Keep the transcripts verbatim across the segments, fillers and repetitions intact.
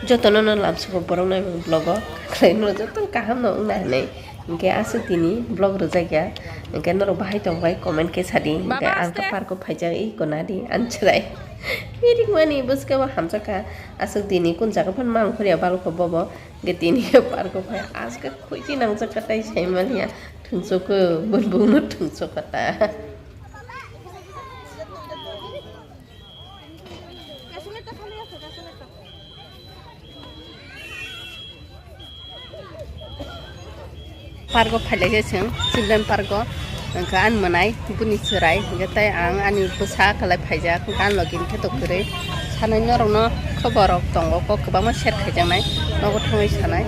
Jotono no lamsugo borok no vlog o, khlai no joto kaham no wngna hinwi. Hinkhe aswk tini vlog rwjak ya, hinkhe norok bahai tong bai comment khe sadi. Hinkhe ang khe park o phaijak iko nadi, ani chwrai. Mirik mani bwskang o hamjak kha, aswk tini kun jaga phano mang phurya balkho bobo. Hinkhe tini khe park o phai, aswk khuiti nangjak kha tai sai maliya, thwngchuk khe, bun bung no thwngchuk kha ta. Park o phailai khe chwng children park o, hwnkhe ani mwnai bini chwrai, hwnkhe tei ang ani bwsa kwlai phaijak, hwnkhe ani logi ni khe to kwrwi sanai norok no khobor rok tongo, kok kwbangma share khaijaknai nogo thangwi sanai.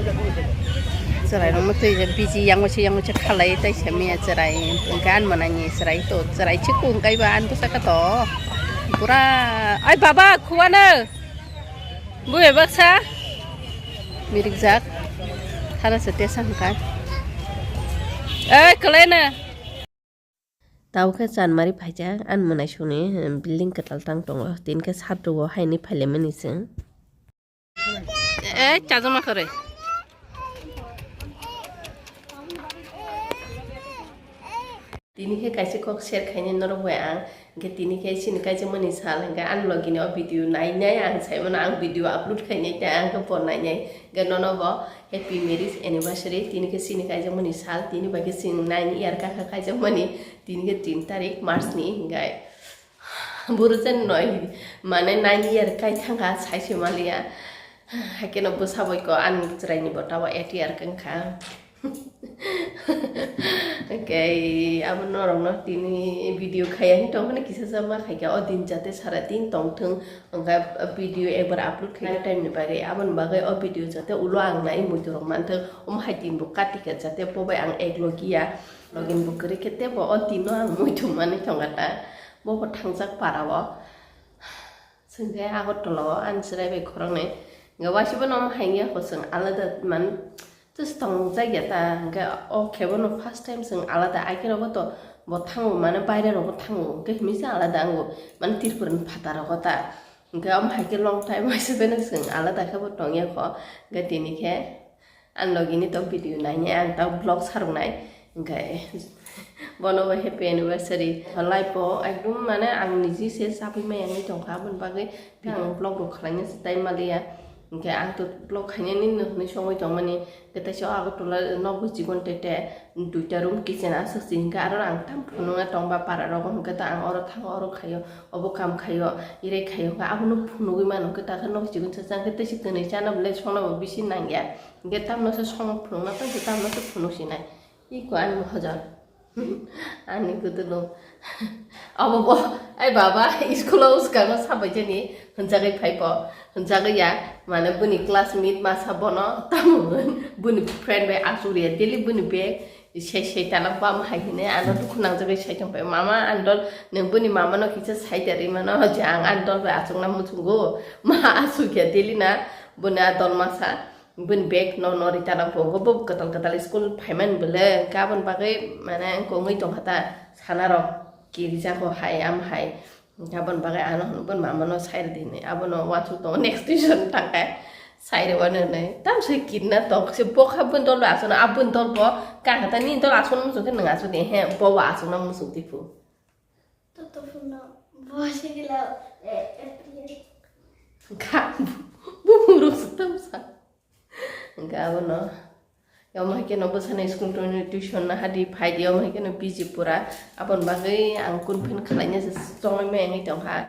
Chwrai rok no twi biji yang waisa yang waisa khalai tei se mia chwrai, hwnkhe ani mwnai ni chwrai to chwrai chikung kaiba ani bwsa khe to. Pura, ai baba, khuano. Bui baksa. Mirikjak. Thana se tesa hwnkha. Ei, kwlaina. Tabuk khe chanmari phaijak, ani mwnai songni building kwtal tang tongo. Tini khe satro o haini phailaimani chwng. Eh, chajama kore. Tini khe kaisa kok share khainai norok bai ang, hinkhe tini khe chini kaijakmani sal, hinkhe ani logi ni o video nainai ang saimano, ang video upload khainai tei ang khe bo nainai, hinkhe nono bo happy marriage anniversary. Tini khe chini kaijakmani sal, tini bai khe chini nine year kakha kaijakmani, tini khe tin tarik March ni, hinkhe Buru chen noi, mane nine year kai thangkha, sai se maliya. Hakeno bwsa boiko ani chwraini bo tabo eight year wngkha. Oke, abo norokno tini video khaya hin tongmani kisa sama khaikha, o din jate sara din tongthung, wngkha video ekbar upload khaina time ni bagwi, aboni bagwi o video jate ulo ang nai muitu rok manthung, omo hai din bo katika jate bobai ang ek logiya. Login bo kwrwi khe tebo o tino ang muitu manwi thangkha ta. Bobo thangjak para o. Chwng khe Agartala o ani chwrai bai khoroknwi. Hwnkhe waisa bono omo hai wngya kho chwng alada man just tongjak ya ta. Hwnkhe o khe bono first time chwng alada, aikhe rogo to bo thango mane baire rogo thango. Hwnkhe himisa alada wngo mane Tripura ni phataro kho ta. Hwnkhe omo hai khe long time waisa bono chwng alada khe bo tongya kho. Hwnkhe tini khe Ang logini tok video nainai, ang tok vlog saroknai, hwnkhe bono bo happy anniversary. Life o ekdum mane ang niji se chapui maya wngwi tongkha, aboni bagwi ang vlog rok khwlaina se time maliya. Hwnkhe ang to vlog khainani no hinwi songwi tongmani, hwnkhe teisa o Agartala nok bo chikon tete, duita room kitchen aswk se, hwnkhe aro ang tam phunukna tongba para rogo, hwnkhe ta ang oro thango, oro khaio, obo kam khaio, irai khaio, hwnkhe abono phunugwi mano, hwnkhe ta khe nok chikon se chang khe teisa kwnwi chana belai songna bo bisi nangya. Hwnkhe tamno se song phunukna tongkhe tamno se phunuk sinai. Iko ani mohojor. Ani kutulung. Obo bo, ai baba, school o uskango sabaijani hwnjagwi phaipo. Hwnjagwi ya, mane buni classmate masa bono, tamo buni friend bai asugriya daily buni bag. Sei sei tala bam hai hine ano dukhu nangjagwi sai tongpai. Mama ani dol, nwng buni mama no kisa sai da ri mano, je ang ani dol bai achukna muchungo. Ma asukya daily na, buni a dol masa. Bini bag no nori tana bo, bo kwtal kwtal school phaimani bwle, hwnkhe aboni bagwi mane wngwi tongkha ta sana rok kirijak o hai am hai, hwnkhe aboni bagwi ano hwnwi bini mama no sai rwdi hinwi abono uansuk tongo next tuition thangkhe sai rwmani hinwi tamsai kirina tong se bokha bini dol bai achukna aboni dol bo kaka ta nini dol achukna muchung khe nwng achukdi he bo bo achukna muchungdi phu. Toto phuno bo sigila, eh, eh, eh. Kha, bumung rok se tamsa. Hwnkhe abono, omo hai kheno bwsano school toni tuition na hadi phaidi, omo hai kheno busy pura. Aboni bagwi ang kun phin khwlaina se chongwi maya wngwi tongkha.